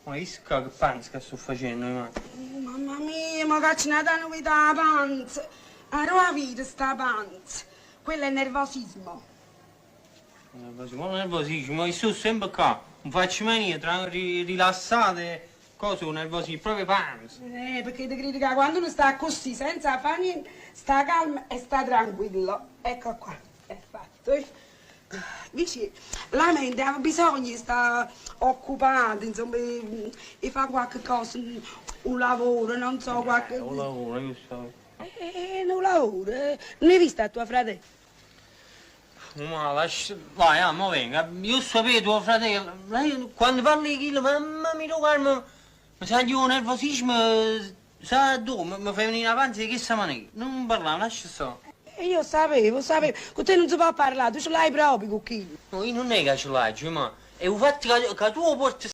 Ma visto qua che panza che sto facendo, ma. Oh, mamma mia, ma che c'è nata novità la panza! Allora vedi sta panza! Quello è nervosismo. Nervosismo, nervosismo, io sto sempre qua, non faccio mai niente, rilassate, cosa, un nervosismo, proprio panza. Perché ti credi che quando uno sta così, senza fare niente, sta calmo e sta tranquillo. Ecco qua, è fatto. Eh. Dici, la mente ha bisogno di stare occupata, insomma, di fare qualche cosa, un lavoro, non so, qualche... Un lavoro, io sto... Un lavoro, eh. Non hai visto a tua fratello? Ma lascia... Vai, ah, mo venga. Io sapevo tuo fratello, lei quando parli di quello, mamma mia, guarda, mi sento un nervosismo, sa dove, mi fai venire avanti di questa maniera. Non parlare, lascia stare. E io sapevo, sapevo, con te non si può parlare, tu ce l'hai proprio con chi. No, io non è che ce l'hai, ma è un fatto che tu porti.